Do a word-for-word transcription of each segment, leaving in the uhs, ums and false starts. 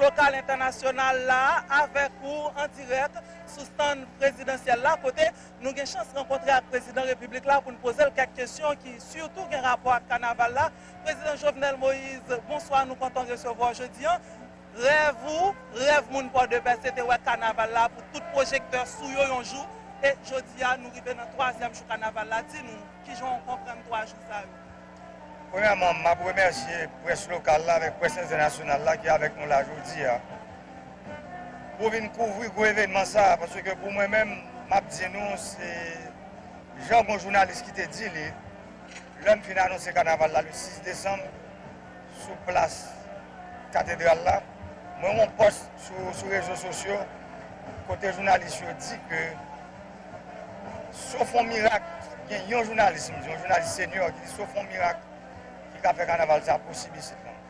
Lokal entènasyonal la avèk ou an dirèk sou stand prezidansyèl la, kote nou gen chans rankontre ak prezidan repiblik la pou n poze l kèk kesyon ki sitou gen rapò ak kanaval la. Prezidan Jovenel Moïse, bonswa, nou kontan resevwa w jodi an. Rèv ou, rèv moun Pòdepè, se te wè kanaval la pou tout pwojektè sou yo yon jou. E jodi a, nou rive nan twazyèm jou kanaval la. Di nou, kijan w konprann twa jou sa yo? Premyèman, m ap remèsye près lokal la avèk près entènasyonal la ki avèk nou la jodi a pou vin kouvri gwo evènman sa a, paske pou mwen menm, m ap di nou, se jan gon jounalis ki te di li, lè m fin anonse kanaval la le sis desanm sou plas katedral la, mwen wè yon pòs sou, sou rezo sosyo kote jounalis yo di ke sof yon mirak, gen yon jounalis, m di yon jounalis senyò ki di sof yon mirak ki ka fè kanaval sa posib isit lan.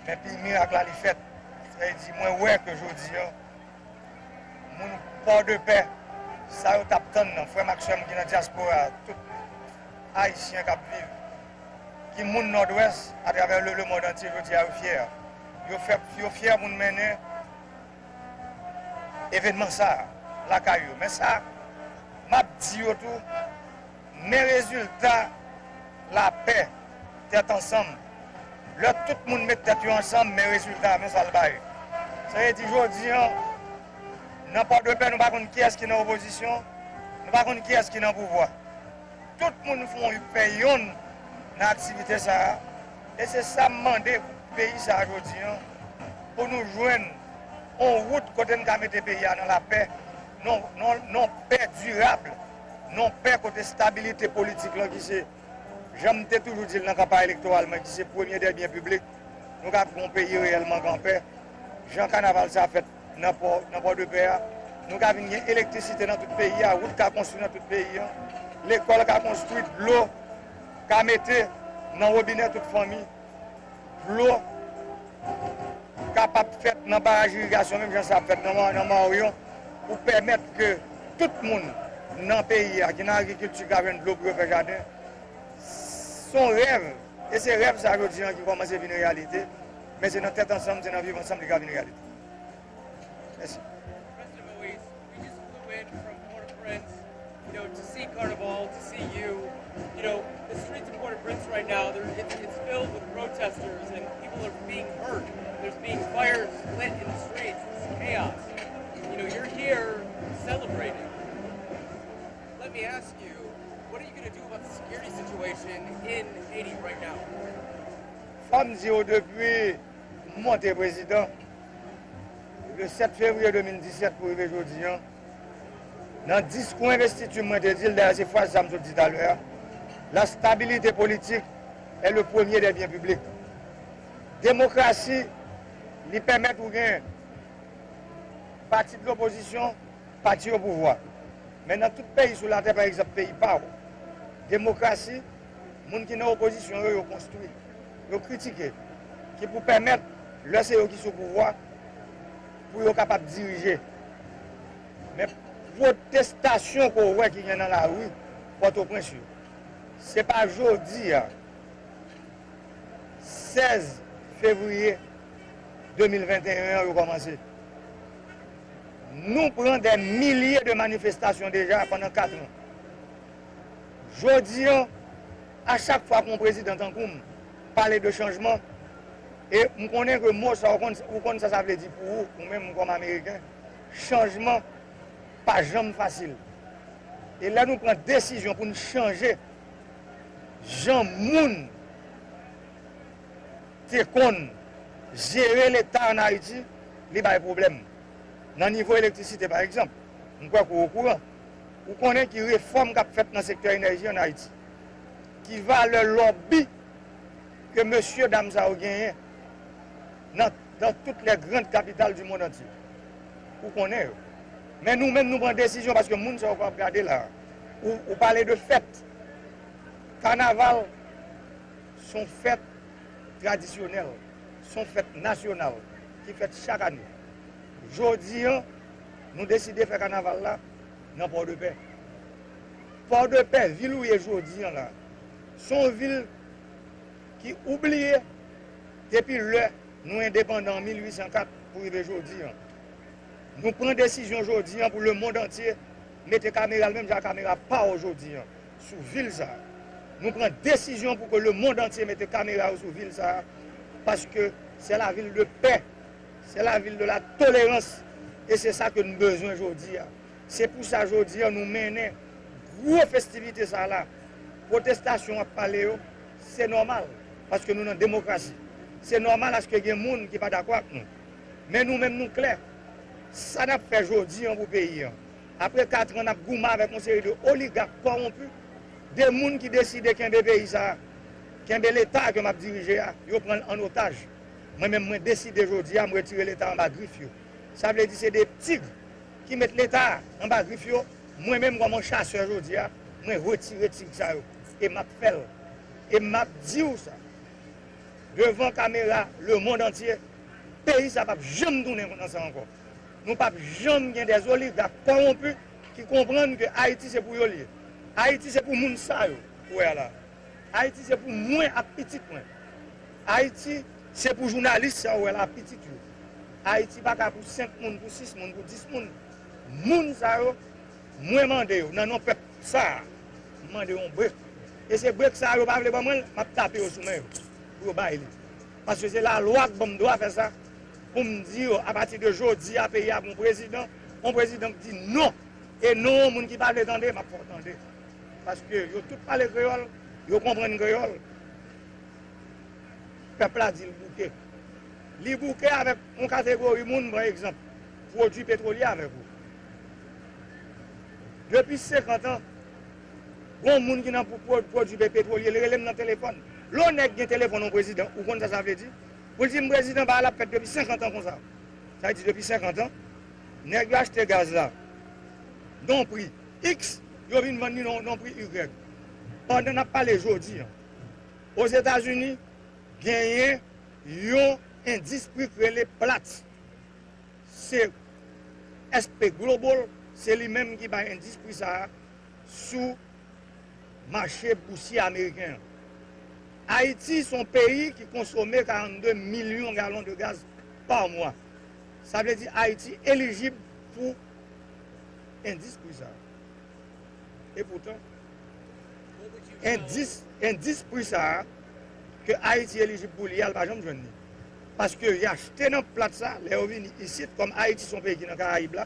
Men pi mirak la li fèt. Sa vle di mwen wè ke jodi an, moun Pòdepè, sa yo t ap tann nan, frè m ak sè m ki nan dyaspora, tout Ayisyen k ap viv, ki moun Nòdwès, atravè le, le mond antye, jodi a yo fyè. Yo fè, yo fyè pou n mennen evènman sa a lakay yo. Men sa, m ap di yo tou, men rezilta lapè, tèt ansanm. Lè tout moun met tèt yo ansanm, men rezilta, men sa l bay. Sa vle di jodi an, nan Pòdepè, nou pa konn kiyès ki nan opozisyon, nou pa konn kiyès ki nan pouvwa. Tout moun fè yon, fè yonn nan aktivite sa a. E se sa m mande pou peyi sa a jodi an, pou nou jwenn yon wout kote n ka mete peyi a nan lapè, non, non, non pè dirab, non pè kote stabilite politik lan ki se, jan m te toujou di l nan kanpay elektoral mwen, ki se premye dè byen piblik, nou ka viv yon peyi reyèlman anpè. Jan kanaval sa fèt nan pò, nan Pòdepè a, nou ka vin gen elektrisite nan tout peyi a, wout ka konstwi nan tout peyi a, lekòl ka konstwi, dlo ka mete nan wobinè tout fanmi, dlo kapab fèt nan baraj irigasyon, menm jan sa ap fèt nan, nan Maryon, pou pèmèt ke tout moun nan peyi a ki nan agrikilti ka jwenn dlo pou yo fè jaden. Se yon rèv, e se rèv sa jodi an ki kòmanse vin reyalite, men se nan tèt ansanm, se nan viv ansanm li ka vin reyalite. Mèsi. President Moise, we just flew in from Port-au-Prince, you know, to see Carnival, to see you. You know, the streets of Port-au-Prince right now, they're, it's, it's filled with protesters and people are being hurt. There's being fires lit in the streets. It's chaos. You know, you're here celebrating. Let me ask you, what are you going to do about the security situation in Haiti right now? Fò m di w, depi m monte prezidan, le sèt fevriye de mil disèt pou rive jodi an, nan diskou envestiti m, mwen te di l, dayè se fraz sa m sot di talè a, la stabilité politique est le premier des biens publics. Demokrasi, li pèmèt ou gen pati de lopozisyon, pati o pouvwa. Men nan tout peyi sou latè, pa egzanp, peyi pa w, demokrasi, moun ki nan opozisyon yo, yo konstwi, yo kritike, ki pou pèmèt, lè se yo ki sou pouvwa, pou yo kapab dirije. Men pwotestasyon ke w wè ki gen nan lari Pòtoprens yo, se pa jodi a, sèz fevriye de mil venteyen an yo kòmanse. Nou pran dè milye de manifestasyon deja pandan kat an. Jodi an, a chak fwa ke yon prezidan tankou m pale de chanjman, e m konnen ke mo sa ou konn, ou konn sa sa vle di pou ou, ou menm kòm Ameriken, chanjman pa janm fasil. E lè nou pran desizyon pou n chanje jan moun te konn jere Leta ann Ayiti, li bay pwoblèm. Nan nivo elektrisite, pa egzanp, m kwè ke w okouran. Ou konnen ki refòm k ap fèt nan sektè enèji ann Ayiti. Ki valè lòbi ke mesye dam sa yo genyen nan, dans toutes les grandes capitales du monde entier. Ou konnen yo. Men nou menm, nou pran desizyon paske moun sa yo k ap gade la. Ou, ou pale de fèt. Kanaval se yon fèt tradisyonèl, se yon fèt nasyonal ki fèt chak ane. Jodi an, nou deside fè kanaval la nan Pòdepè. Pòdepè, vil ou ye jodi an la, se yon vil ki oubliye depi lè Nou endepandan an mil uit san kat pou rive jodi an. Nou pran desizyon jodi an pou lemonn antye mete kamera l menm jan ak kamera pa w jodi an sou vil sa a. Nou pran desizyon pou ke lemonn antye mete kamera yo sou vil sa a, paske c'est la ville de paix, c'est la ville de la tolérance, e se sa ke nou bezwen jodi a. Se pou sa jodi a nou mennen gwo festivite sa la. Pwotestasyon w ap pale yo, se nòmal, paske nou nan demokrasi. Se nòmal aske gen moun ki pa dakò ak nou. Men nou menm nou klè. Sa n ap fè jodi an pou peyi an. Apre kat an n ap goumen avèk yon seri de oligak kòwonpi, de moun ki deside kenbe peyi sa a, kenbe Leta ke m ap dirije a, yo pran l an otaj. Mwen menm mwen deside jodi a m retire Leta anba grif yo. Sa vle di se de tig ki met Leta anba grif yo. Mwen menm kòm yon chasè jodi a, mwen retire tig sa yo. E m ap fè l. E m ap di w sa. Devan kamera lemonn antye, peyi sa p ap janm tounen nan sa ankò. Nou p ap janm gen dè oligak kòwonpi ki konprann ke Ayiti se pou yo l ye. Ayiti se pou moun sa yo ou wè a la. Ayiti se pou mwen ak pitit mwen. Ayiti se pou jounalis sa ou wè la ak pitit yo. Ayiti pa ka pou senk moun, pou sis moun, pou dis moun. Moun sa yo, mwen mande yo, nan non pèp sa a, m mande yo yon brek. E se brek sa a yo pa vle ban mwen l, m ap tape yo sou men yo pou yo bay li. Paske se lalwa k ban m dwa fè sa, pou m di yo, apati de jodi a, peyi a gon prezidan, yon prezidan k di non. E non yon moun ki pa vle tande, m ap fè w tande. Paske yo tout pale kreyòl, yo konprann kreyòl. Pèp la di l bouke. Li bouke avèk yon kategori moun, pran egzanp, pwodui petwolye avèk ou. Depi senkant an, gon moun ki nan pwo-, pwo-, pwodui pe-, petwolye, li rele m nan telefòn. Lè yon nèg gen telefòn yon prezidan, ou konn sa sa vle di? Pou l di m prezidan bagay la ap fèt depi senkant an konsa. Sa vle di depi senkant an, nèg yo achte gaz la nan yon pri X, yo vin vann li nan nan pri Y. Pandan n ap pale jodi an, Ozetazini genyen yon endis pri k rele Platts. Se S P Global, se li menm ki bay endis pri sa a sou mache bousye ameriken an. Ayiti se yon peyi ki konsome karannde milyon galon de gaz pa mwa. Sa vle di Ayiti elijib pou endis pri sa a. Epoutan, endis, endis pri sa a ke Ayiti elijib pou li a, l pa janm jwenn li. Paske y achte nan Platts sa, lè yo vini isit, kòm Ayiti se yon peyi ki nan Karayib la,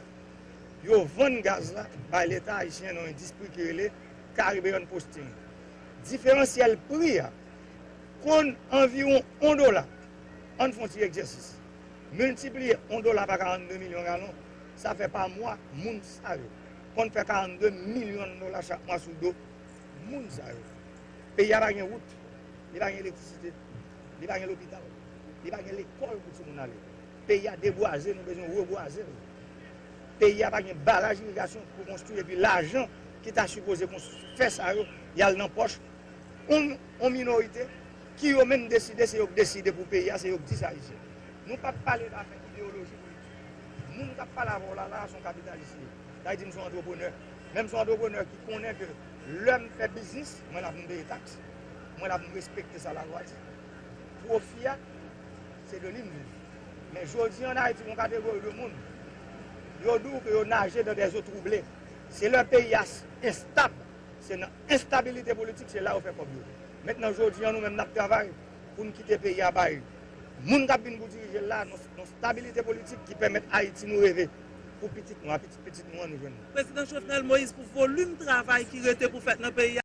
yo vann gaz la bay Leta ayisyen nan yon endis pri ki rele Caribbean Posting. Diferansyèl pri a konn anviwon yon dola. Ann fè yon ti egzèsis. Miltipliye yon dola pa karannde milyon galon, sa fè pa mwa, moun sa yo konn fè karannde milyon dola chak mwa sou do moun sa yo. Peyi a pa gen wout, li pa gen elektrisite, li pa gen lopital, li pa gen lekòl pou timoun ale. Peyi a debwaze, nou bezwen rebwaze l. Peyi a pa gen baraj irigasyon pou konstwi, epi lajan ki ta sipoze konst-, fè sa yo, y al nan pòch yon, yon minorite ki yo menm deside, se yo k deside pou peyi a, se yo k di sa Ayisyen. Nou p ap pale afè ideyoloji politik. Moun k ap pale avè w la, la a, se yon kapitalis li ye. Sa vle di m se yon antreprenè. Men m se yon antreprenè ki konnen ke lè m fè biznis, mwen la pou m peye taks, mwen la pou m respekte sa lalwa di. Pwofi a, se de li m viv. Men jodi an Ayiti, gon kategori de moun, yo di w ke yo naje dans des eaux troublées. Se lè peyi a s-, enstab, se nan enstabilite politik, se la yo fè kòb yo. Mentnan, jodi an, nou menm n ap travay pou n kite peyi a bay moun k ap vin pou dirije l la, nan, nan stabilite politik ki pèmèt Ayiti nou reve pou pitit nou, a pitit pitit nou an nou jwenn li. Prezidan Jovenel Moïse, pou volim travay ki rete pou fèt nan peyi a,